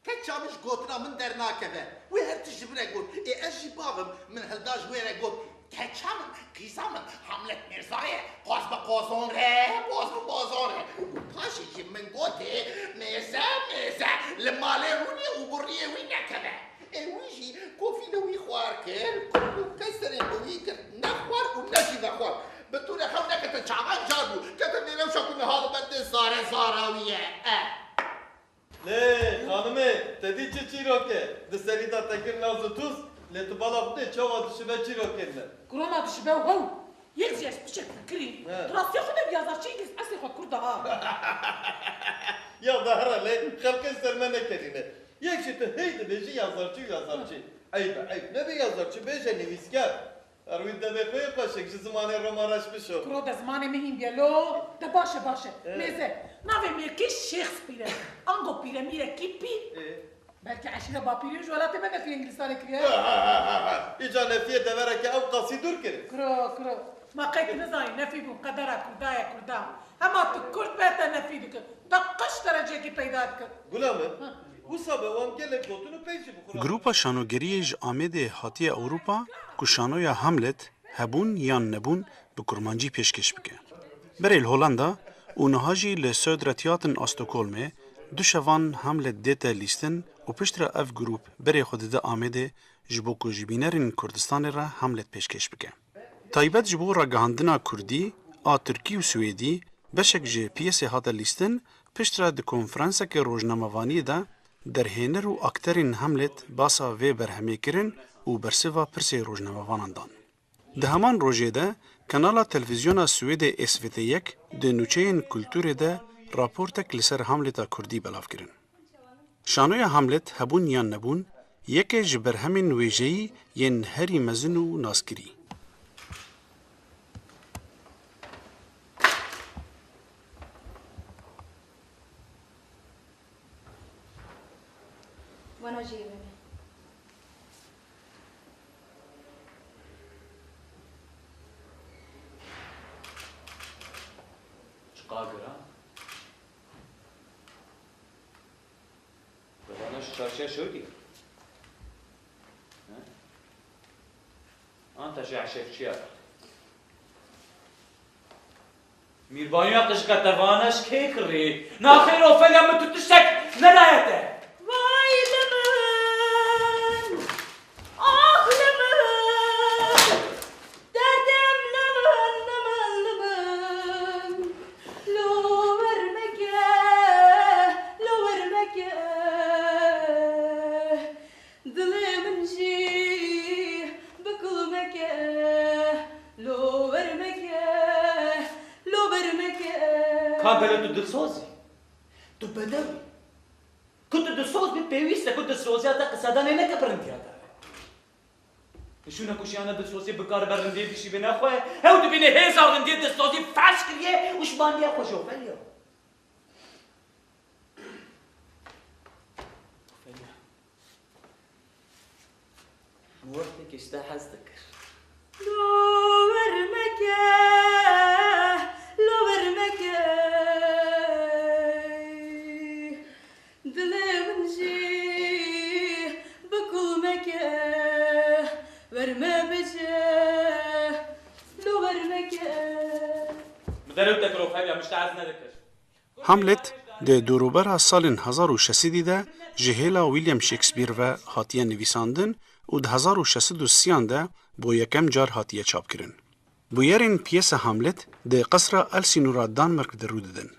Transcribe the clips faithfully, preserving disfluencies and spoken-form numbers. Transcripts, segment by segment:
Keça min ji gotina min dernakeve. Wê her tişt ji min re got. Ê ez jî bavim min hilda ji wê re got. Keça min, qîza min, Hamlet Mîrza ye. Qoz bi qozon re, boz bi bozon re. Û paşê jî min gotê, mêze, mêze, li malê rûnê û buriyê wî nekeve. Ê wî jî kofî li wî xwar kir, kul û qeserên bi wî girt, ne xwar û ne jî vexwar. Bi tûre xew nekete çavan car bû, kete vê rewşa ku niha li ber dê zare zara wî ye. E. Lê, xanimê, te dî çi çîrok e? Di serî de te kir naz û tûz, lê tu bala xwe dê çawa dişibe çîrokên me? Kuroma dişibe û hew. Yek jî ez piçek fikirî. He. Tu rastiya xwe de yazarçî îngilîz, eslê xwe kurd e ha. Ya de here lê xelkê ser me nekerîne. Yek jî tu hey dibêjî yazarçî û yazarçî. Eyb e, eyb. Nebe yazarçî, bêje nivîskar. Her wî devê xwe yê xweşik ji zimanê Roma reş bişo. Kuro de zimanê min hîn bîye lo. De baş e, baş e. Evet. Mêze. Navê mêrkê Şêx Spîr e. Ango pîremîrekî pîr. Ê? Belkî eşîra bapîrê ji welatê me nefî Îngilistanê kiriye. Ha, ha, ha, ha, ha. Îca nefiyê devereke ew qasî dûr kir. Kuro, kuro. Ma qey tu nizanî nefî bûn qedera kurda ye kurda. Hema tu kurd be te nefî dikir. Te qij dereceyekî peyda dikir. Gula min, ha, wisa be wan gelek gotin û peyv jî bi xwe re. Grupa şanogeriyê ji Amêdê hatiye Ewropa ku şanoya Hamlet, Hebûn yan Nebûn, bi kurmancî pêşkêş bike. Berê li Holanda û niha jî li Södra Teatern a Stockholmê du şevan Hamlet dête lîstin û piştre ev grûp berê xwe dide Amêdê ji bo ku ji bînerên Kurdistanê re Hamlet pêşkêş bike. Taybet ji bo ragihandina kurdî a tirkî û swêdî beşek ji piyesê hate lîstin, piştre di konferanseke rojnamevaniyê de derhêner û akterên Hamlet basa vê berhemê kirin û bersiva pirsê rojnamevanan dan. Di heman rojê de kanala televîzyona Swêdê S V T yek di nûçeyên kulturê de raportek li ser Hamleta kurdî belav kirin. Şanoya Hamlet, Hebûn yan Nebûn, yek e ji berhemên wêjeyî yên herî mezin û naskirî. Vana jê bene. Çiqa gira? Vana ji çarşiya şewitî? He? An te ji eşefçiya? Mîrbaniya qijike te vana ji kê kirî? Naxêr Ofelya min tu tiştek nedaye te. Vay li min, ah li min, derdem li min, li min, li min. Lo wer meke, lo wer meke. Dilê min jî bi kul meke, lo wer meke, lo wer meke. Ka gelo tu dilsoz î? Tu bedew î. Ku tu dilsoz bî, pêwîst e ku dilsoziya te qisedanê neke bi rindiya te re. Tu şûna ku jiyana dilsoziyê bikaribe rindiyê bişîbîne xwe, hew dibîne hêza rindiyê dilsozî ferş kiriye û ji bandiya xwe ji Ofelya. Ofelya. Min wextekê ji te hez dikir. Lo wer meke, lo wer meke. Dilê min jî bi kul meke, wer me bije, lo wer meke. Min derew te kir Ofelya, min ji te hez nedikir. Hamlet di dorûbera salên hezar û şeş sedî de ji hêla William Shakespeare ve hatiye nivîsandin û di hezar û şeş sed û sî an de bo yekem car hatiye çapkirin. Bûyerên piyesa Hamlet di qesra Elsinora Danmark de rû didin.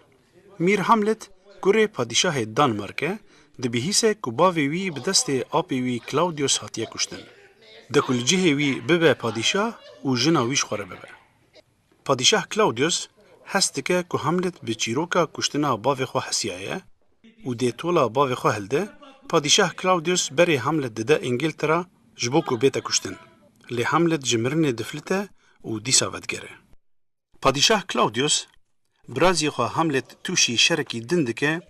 Mîr Hamlet, kurê padîşahê Danmark e, dibihîse ku bavê wî bi destê apê wî Claudius hatiye kuştin. De ku li cihê wî bibe padîşah û jina wî ji xwe re bibe. Padîşah Claudius hest dike ku Hamlet bi çîroka kuştina bavê xwe hesiyaye û dê tola bavê xwe hilde, padîşah Claudius berê Hamlet dide Îngiltera ji bo ku bête kuştin. Lê Hamlet ji mirinê diflite û dîsa vedigere. Padîşah Claudius, birazî xwe Hamlet tûşî şerekî din dike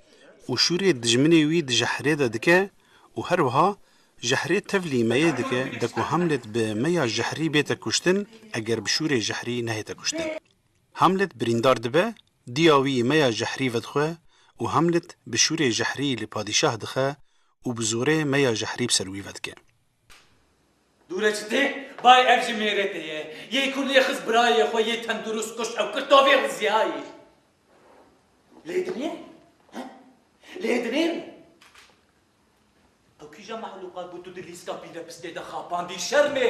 û şûrê dijminê wî di jehrê de dike û her wiha jehrê tevlî meyê dike de ku Hamlet bi meya jehrî bête kuştin, eger bi şûrê jehrî nehête kuştin. Hamlet birîndar dibe, diya wî meya jehrî vedixwe û Hamlet bi şûrê jehrî li padîşah dixe û bi zorê meya jehrî bi ser wî vedike. Dûre çi tê? Bay ev ji mêrê tê ye. Yê ku lê xist birayê xwe yê tendurist kuşt ew kir tovê riziyayî. Lê dinêr? He? Lê dinêr? Ew kîja mexlûqat bû tu di lîska pîrepistê de xapandî şermê?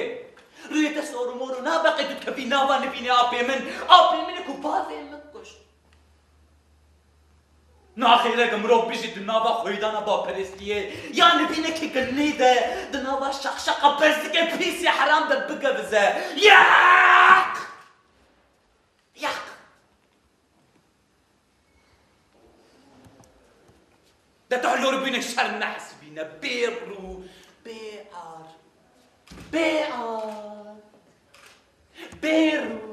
Rûyê te sor û mor û nabeqê tu dikevî nava nivînê apê min, apê min ku bavê min kuşt. Naxêre ge mirov bijî di nava xwêdana baperestiyê ya nivînekî gilnî de, di nava şaqşaqa berzikê pîsê heram de bigevize. Yaq! Yaq! De tu hiloribûnê şerm nehesibîne, bê rû, bê ar, bê ar, bê rû.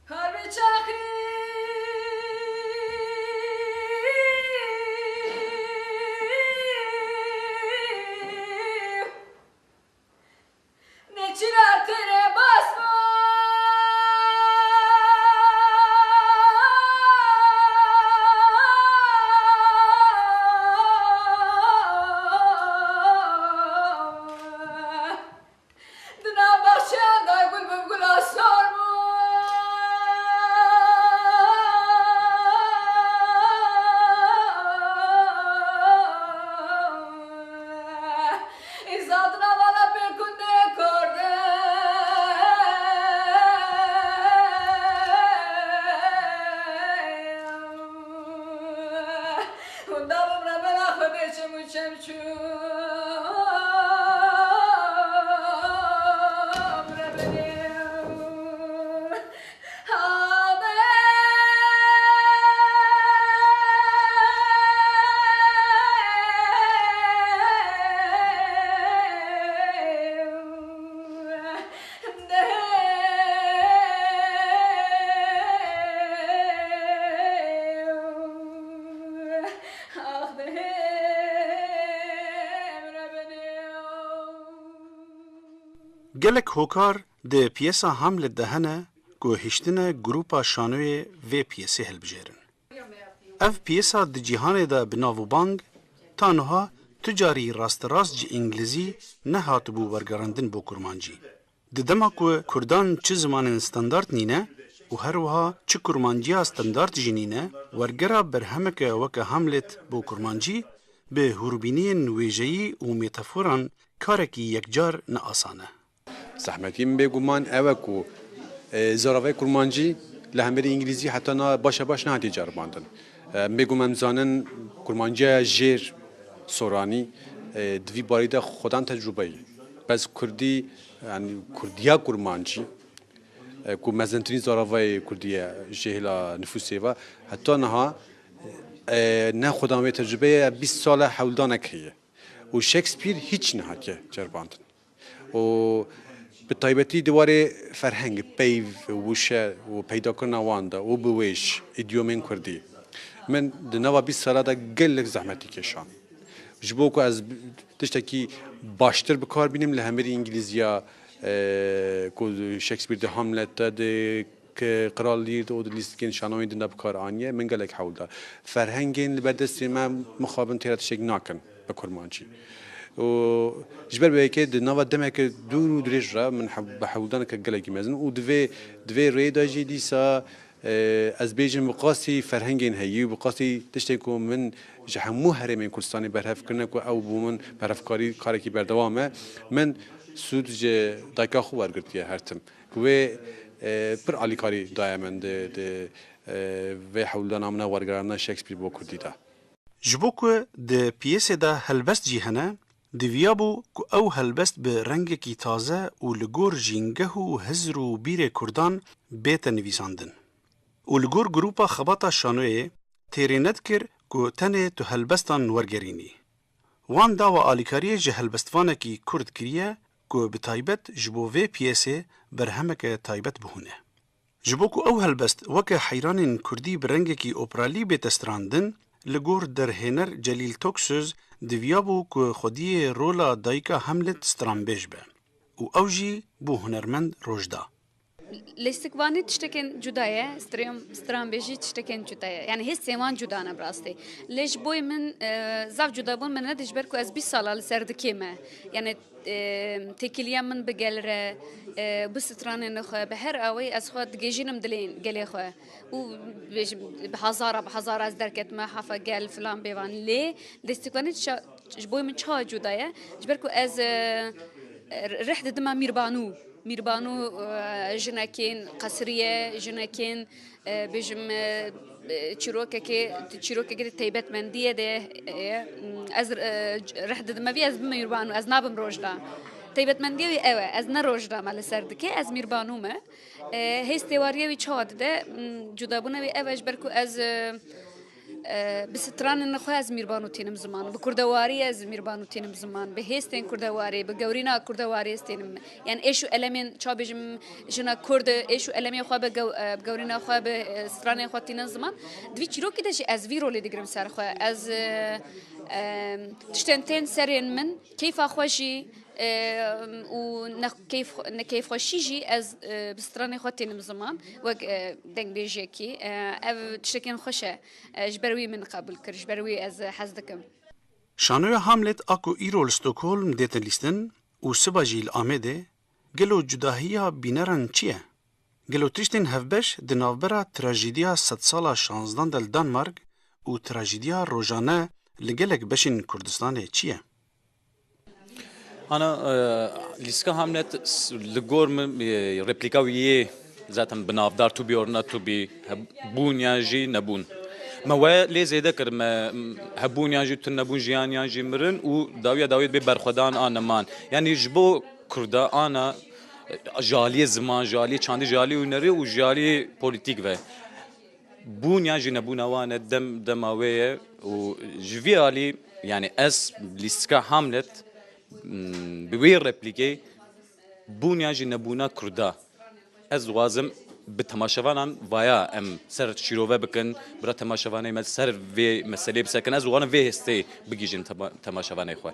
Her bi çaxî Neçira tere basma. Di nav baxçeyan de gul bi gula sor bû. Îzadina vala pê kundê korde. Hunda bim rebela xwe bê çem û çemçû. Gelek hokar di piyesa Hamlet de hene ku hiştine grûpa şanoyê vê piyesê hilbijêrin. Ev piyesa di cîhanê de bi nav û bang, ta niha tu carî rasterast ji îngilîzî nehatibû wergerandin bo kurmancî. Di dema ku kurdan çi zimanên standard nîne û her wiha çi kurmanciya standard jî nîne, wergera berhemeke weke Hamlet bo kurmancî bi hûrbîniyên wêjeyî û metaforan karekî yekcar ne asan e. Zehmetî min bêguman ew e ku, e, zaravayê kurmancî li hemberî îngilîzî heta niha başa baş nehatiye ceribandin. E, bêguman em zanin kurmanciya jêr soranî, e, di vî barî de xwedan tecrûbe ye. Bes kurdî, yanî kurdiya kurmancî, e, ku mezintirîn zaravayê kurdî ye ji hêla nifûsê ve, heta niha, e, ne xwedan wê tecrûbeyê bîst sal e hewldanek heye. Û Shakespeare hîç nehatiye ceribandin. Û bi taybetî di warê ferheng, peyv, wişe û peydakirina wan de û biwêj, îdyomên kurdî, min di nava bîst sala de gelek zehmetî kêşand. Ji bo ku ez tiştekî baştir bi kar bînim li hemberî îngilîziya, e, ku Shakespeare di Hamlet de, di K-, Kral Lear û di lîstikên şanoyên din de bi kar aniye, min gelek hewl da. Ferhengên li ber destê me mixabin têra tiştek nakin bi kurmancî. Û ji ber wê yekê di nava demeke dûr û dirêj re min hew-, bi hewldaneke gelekî mezin û di vê, di vê rêyê de jî dîsa, e, ez bêjim bi qasî ferhengên heyî û bi qasî tiştên ku min ji hemû herêmên Kurdistanê berhev kirine ku ew bo min berhevkarî karekî berdewam e. Min sûd ji dayika xwe wergirtiye her tim. Wê, e, pir alîkarî daye min di, di, e, vê hewldana min a wergerandina Shakespeare bo kurdî de. Ji bo ku di piyesê de helbest jî hene, diviyabû ku ew helbest bi rengekî taze û li gor jîngeh û hizr û bîrê kurdan bête nivîsandin. Û li gor grûpa Xebata Şanoyê têrê nedikir ku tenê tu helbestan wergerînî. Wan dawa alîkariyê ji helbestvanekî kurd kiriye ku bi taybet ji bo vê piyesê berhemeke taybet bihûne. Ji bo ku ew helbest weke heyranên kurdî bi rengekî operalî bête strandin, li gor derhêner Celîl Toksöz diviyabû ku xwediyê rola dayika Hamlet stranbêj be û ew jî bû hunermend roj da. Lêstikvanî tiştekên cuda ye, strêm-, stranbêjî tiştekên cuda ye. Yani hêstên wan cuda ne bi rastî. Lê ji boyê min, e, zaf cuda bûn min nedi ji ber ku ez bîst sala li ser dikê me. Yani, e, têkiliya min bi gel re, e, bi stranên xwe, bi her awê ez xwe digêjînim dilên gelê xwe. Û bêjim, bi hezara, bi hezara ez derketime, hefa gel filan bêvan. Lê lêstikvanî ça-, ji boyê min çawa cuda ye? Ji ber ku ez, e, rih didime Mîrbanû. Mîrbanû, e, jinekên qesrî ye, jinekên, e, bêjim, e, e, çîrokekê, çîrokekê de taybetmendiyê de ye. Ez, e, rih didime vî, ez bime Mîrbanû, ez nabim rojda. Taybetmendiya wî ew e, ez ne rojda me li ser dike, ez Mîrbanû me. E, hêstê wariye wî çawa dide, m, cudabûna wî ev e, ji ber ku ez, e, e, bi stranên xwe ez Mîrbanû tînim ziman, bi kurdewarî ez Mîrbanû tînim ziman, bi hêstên kurdewarî, bi gewrîna kurdewarî ez tînim. Yani êş û elemên, ça bêjim, jina kurd, êş û elemê xwe bi gew-, e, bi gewrîna xwe, bi, e, stranên xwe tînin ziman. Di vî çîrokî de jî ez vî rolê digirim ser xwe. Ez, e, e, tiştên tên serên min, keyfa xwe jî, e, û ne keyf-, ne keyfxweşî jî ez, e, bi stranê xwe tênim ziman, wek, e, dengbêjiyekî. E, ev tiştekên xweş e. E, ji ber wî min qebûl kir, ji ber wî ez hez dikim. Şanoya Hamlet a ku îro li Stockholm dête lîstin û siba jî li Amedê, gelo cudahiya bîneran çi ye? Gelo tiştên hevbeş di navbera trajediya sedsala şanzdan de li Danmark û trajediya rojane li gelek beşên Kurdistanê çi ye? Ana, e, lîstika Hamlet s-, li gor min, e, replîka wî yê zaten bi navdar tu bî or ne tu bî, heb-, bûn yan jî nebûn. Me we lê zêde kir, me, m, hebûn yan jî tu nebûn, jiyan yan jî mirin û dawiya dawiyê dibê berxwedan a neman. Yanî ji bo Kurda ana, e, ji aliyê ziman, ji aliyê çandî, ji aliyê hunerê û ji aliyê polîtîk ve. Bûn yan jî nebûna wan e, dem, dema wê ye û ji vî alî, yani ez lîstika Hamlet, m, bi wê replîkê bûn yan jî nebûna Kurda. Ez dixwazim bi temaşevanan vaya em ser şîrove bikin, bira temaşevanê me ser vê meselê bisekin. Ez dixwazim vê hêstê bigihîjin tema-, temaşevanê xwe.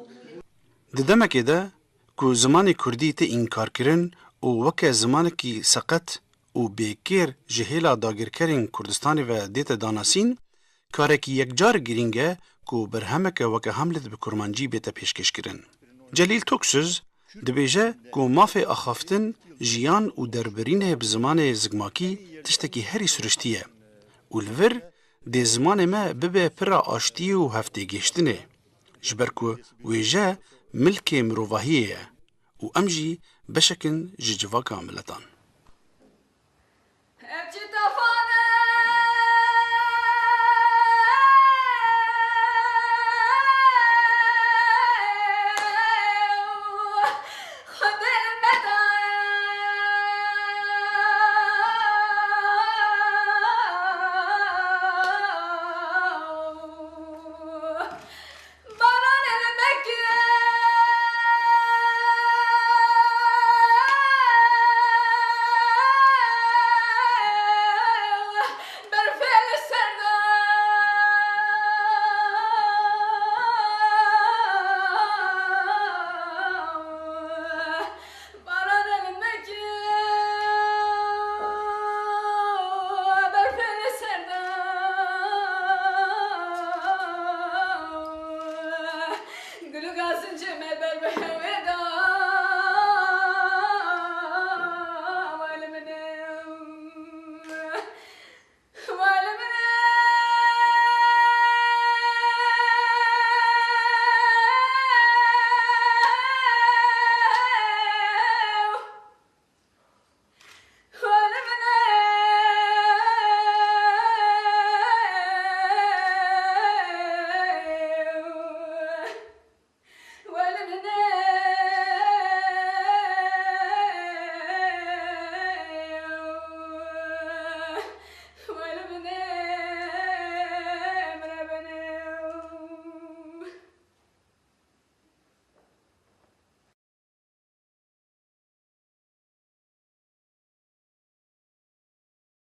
Di demekê de ku zimanê kurdî tê înkarkirin û weke zimanekî seqet û bêkêr ji hêla dagirkerên Kurdistanê ve dête danasîn, karekî yekcar girîng e ku berhemeke weke Hamlet bi kurmancî bête pêşkêşkirin. Celîl Toksöz dibêje ku mafê axaftin, jiyan û derbirînê bi zimanê zikmakî tiştekî herî siriştî ye û li vir dê zimanê me bibe pira aştiyê û hevtêgihiştinê, ji ber ku wêje milkê mirovahiyê ye û em jî beşek in ji civaka miletan.